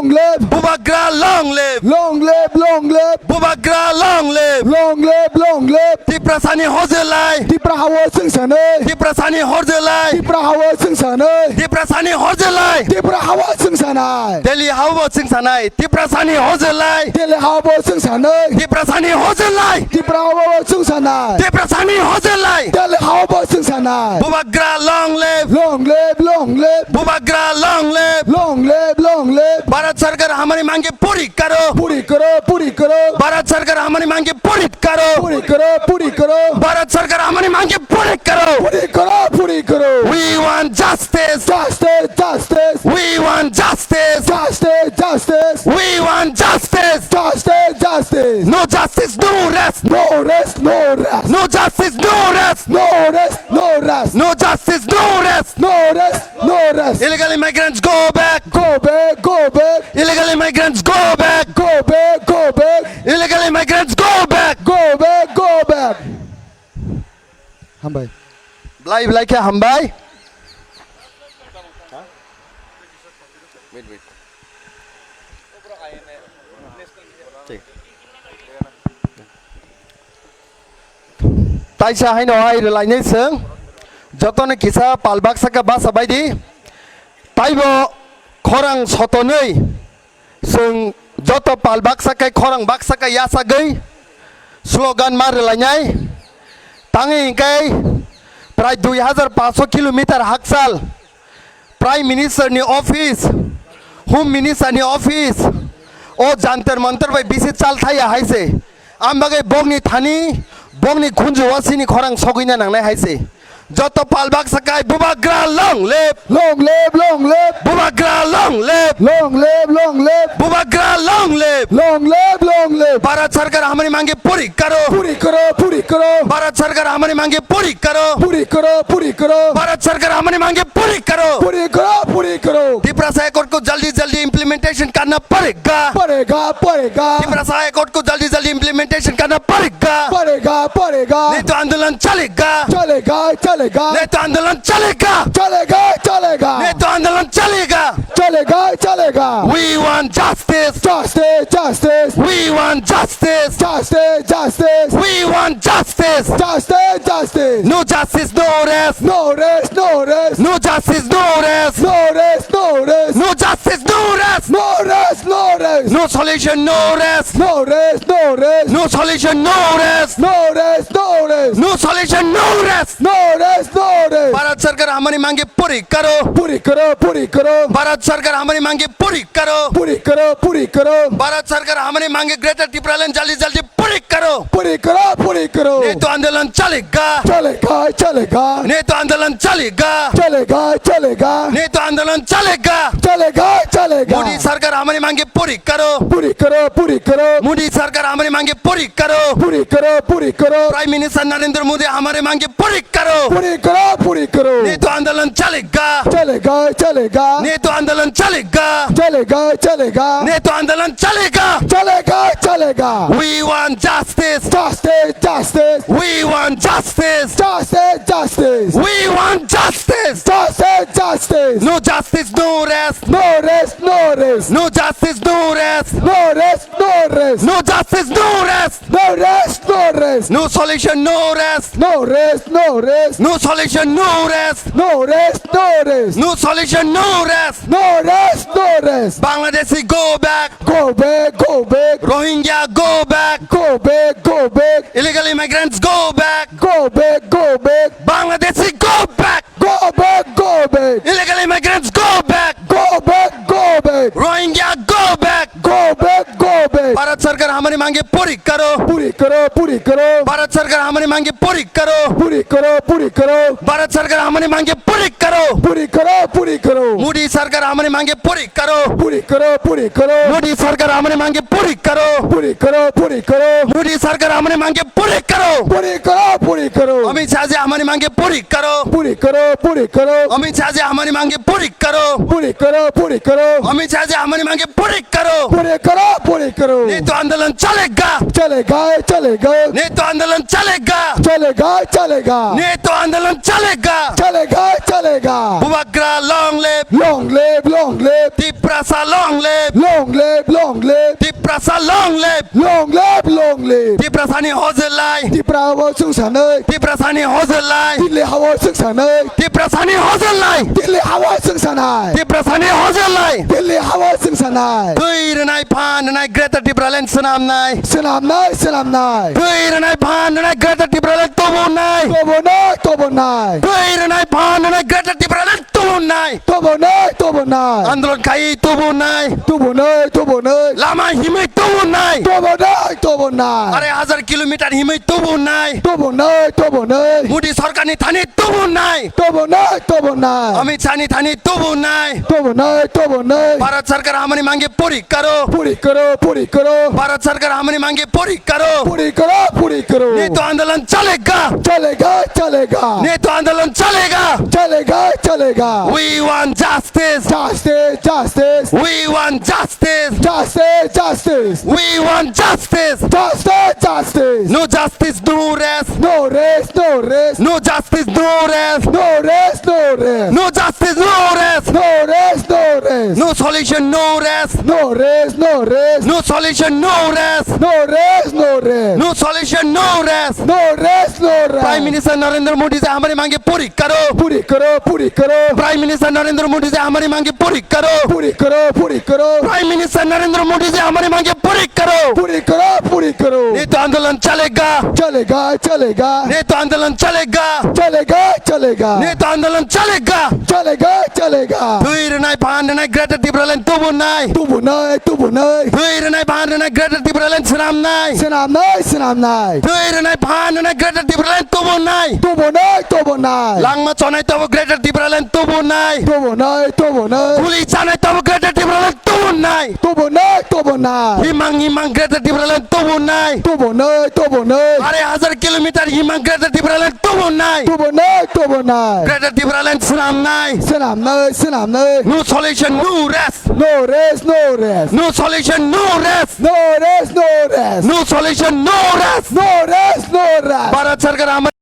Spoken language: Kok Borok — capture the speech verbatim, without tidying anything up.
Long live. Bubagra long live. Long live, long live. Bubagra long live. Long live, long live. Tiprasani hojlai. Tipra hao chwng sanai. Tiprasani hojlai. Tipra hao chwng sanai. Tiprasani hojlai. Tipra hao chwng sanai. Delhi hao chwng sanai. Tiprasani hojlai. Delhi hao chwng sanai. Tiprasani hojlai. Tipra hao chwng sanai. Tiprasani hojlai. Delhi hao chwng sanai. Bubagra long live. Long live, long live. Bubagra long live. Long live, long live. Bharat Sarkar hamari mange puri karo. Puri karo, puri karo. Bharat Sarkar hamari mange puri karo. Puri karo, puri karo. Bharat Sarkar hamari mange puri karo. Puri karo, puri karo. We want justice. Justice, justice. We want justice. Justice, justice. We want justice. Justice, justice. No justice, no rest. No rest, no rest. No justice, no rest. No rest, no rest. No justice, no rest. No rest, no rest. Illegal immigrants, go back. Go back, go back. Illegal immigrants, go back. Go back, go back. Illegal immigrants, go back. Go back, go back. Hambai. Blai blai khe hambai. Wait, wait. Taisa haino hai rwlainai chwng, jotono kisa pal baksa khe basa baidi, taibo khorang sotonwi chwng joto pal baksa khe khorang baksa khe yachagwi slogan ma rwlainai. Tangwi hwnkhe prai dui hajar paanso kilometer hakchal Prime Minister ni office, Home Minister ni office, o Jantar Mantar bai bisi chal thaya hai se. Ang bagwi bokni thani, bokni khunju o sini khorang sogwina nangnai hai se. Joto pal baksa kai Bubagra long live! Long live, long live! Bubagra long live! Long live, long live! Bubagra long live! Long live, long live! Bharat Sarkar hamari mange puri karo! Puri karo, puri karo! Bharat Sarkar hamari mange puri karo! Puri karo, puri karo! Bharat Sarkar hamari mange puri karo! Puri karo, puri karo! Tiprasa Accord ko jaldi jaldi implementation karna padega! Padega, padega! Tiprasa Accord ko jaldi jaldi implementation karna padega! Padega, padega! Nahi to andolan chalega! Chalega, chalega! Nahi to andolan chalega! Chalega, chalega! Nahi to andolan chalega! Chalega, chalega! We want justice! Justice, justice! We want justice! Justice, justice! We want justice! Justice, justice! No justice, no rest! No rest, no rest! No justice, no rest! No rest, no rest! No justice, no rest! No rest, no rest! No solution, no rest! No rest, no rest! No solution, no rest! No rest, no rest! No solution, no rest! No rest, no rest! Bharat Sarkar hamari mange puri karo! Puri karo, puri karo! Bharat Sarkar hamari mange puri karo! Puri karo, puri karo! Bharat Sarkar hamari mange Greater Tipraland jaldi jaldi puri karo! Puri karo, puri karo! Nahi to andolan chalega! Chalega, chalega! Nahi to andolan chalega! Chalega, chalega! Nahi to andolan chalega! Chalega, chalega! Modi Sarkar hamari mange puri karo! Puri karo, puri karo! Modi Sarkar hamari mange puri karo! Puri karo, puri karo! Prime Minister Narendra Modi hamari mange puri karo! Puri karo, puri karo! Nahi to andolan chalega! Chalega, chalega! Nahi to andolan chalega! Chalega, chalega! Nahi to andolan chalega! Chalega, chalega! We want justice! Justice, justice! We want justice! Justice, justice! We want justice! Justice, justice! No justice, no rest! No rest, no rest! No justice, no rest! No rest, no rest! No justice, no rest! No rest, no rest! No solution, no rest! No rest, no rest! No solution, no rest! No rest, no rest! No solution, no rest! No rest, no rest! Bangladeshi, go back! Go back, go back! Rohingya, go back! Go back, go back! Illegal immigrants, go back! Go back, go back! Bangladeshi, go back! Go back, go back! Illegal immigrants, go back! Go back, go back! Rohingya, go back! Go back, go back! Bharat Sarkar hamari mange puri karo! Puri karo, puri karo! Bharat Sarkar hamari mange puri karo! Puri karo, puri karo! Bharat Sarkar hamari mange puri karo! Puri karo, puri karo! Modi Sarkar hamari mange puri karo! Puri karo, puri karo! Modi Sarkar hamari mange puri karo! Puri karo, puri karo! Modi Sarkar hamari mange puri karo! Puri karo, puri karo! Amit Shah ji hamari mange puri karo! Puri karo, puri karo! Amit Shah ji hamari mange puri karo! Puri karo, puri karo! Amit Shah ji hamari mange puri पूरी करो, पूरी करो, पूरी करो। नहीं तो आंदोलन चलेगा, चलेगा, चलेगा। नहीं तो आंदोलन चलेगा, चलेगा, चलेगा। नहीं तो आंदोलन चलेगा, चलेगा, चलेगा। Bubagra long live, long live, long live। Tiprasa long live, long live, long live। Tiprasa long live, long live, long live। Tiprasani hojlai, Tipra hao chwng sanai, Tiprasani hojlai, Delhi hao chwng sanai, Tiprasani hojlai, Delhi hao chwng sanai, Tiprasani hojlai, Delhi hao chwng sanai. Twi rwnai phan rwnai Greater Tipraland swnamnai, swnamnai, swnamnai. Twi rwnai phan rwnai Greater Tipraland tubunai, tubunai, tubunai. Twi rwnai phan rwnai Greater Tipraland tubunai, tubunai, tubunai. Andolon khai tubunai, tubunai, tubunai. Lama himwi tubunai, tubunai, tubunai. Arai hajar kilometer himwi tubunai, tubunai, tubunai. Modi sarkarni thani tubunai, tubunai, tubunai. Amit Shahni thani tubunai, tubunai, tubunai. Bharat sarkar hamani mangge puri karo, puri karo, puri karo. Bharat sarkar hamani mangge puri karo, puri karo, puri karo. Nahi to andolan chalega, chalega, chalega. Nahi to andolan chalega, chalega, chalega. We want justice, justice, justice. We want justice, justice, justice. We want justice, justice, justice. No justice, no rest. No rest, no rest. No justice, no rest. No rest, no rest. No justice, no rest. No rest, no rest. No solution, no rest. No rest, no rest. No solution, no rest. No rest, no rest. No solution, no rest. No rest, no rest. Prime Minister Narendra Modi ji hamari mange puri karo. Puri karo, puri karo. Prime Minister Narendra Modi ji hamari mange puri karo. Puri karo, puri karo. Prime Minister Narendra Modi ji hamari mange puri karo. Puri karo, puri karo. Nahi to andolan chalega, chalega, chalega. Nahi to andolan chalega, chalega, chalega. Nahi to andolan chalega, chalega, chalega. Twi rwnai phan rwnai Greater Tipraland tubunai, tubunai, tubunai. Twi rwnai phan rwnai Greater Tipraland swnamnai, swnamnai, swnamnai. Twi rwnai phan rwnai Greater Tipraland tubunai, tubunai, tubunai. Langma chonai tobo Greater Tipraland tubunai, tubunai, tubunai. Guli chanai tobo Greater Tipraland tubunai, tubunai, tubunai. Himang himang Greater Tipraland tubunai, tubunai, tubunai. Arai hajar kilometer himang Greater Tipraland tubunai, tubunai, tubunai. Greater Tipraland swnamnai, swnamnai, swnamnai. No solution, no rest. No rest, no rest. No solution, no rest. No rest, no rest. No solution, no rest. No rest, no rest. Bharat sarkar hamari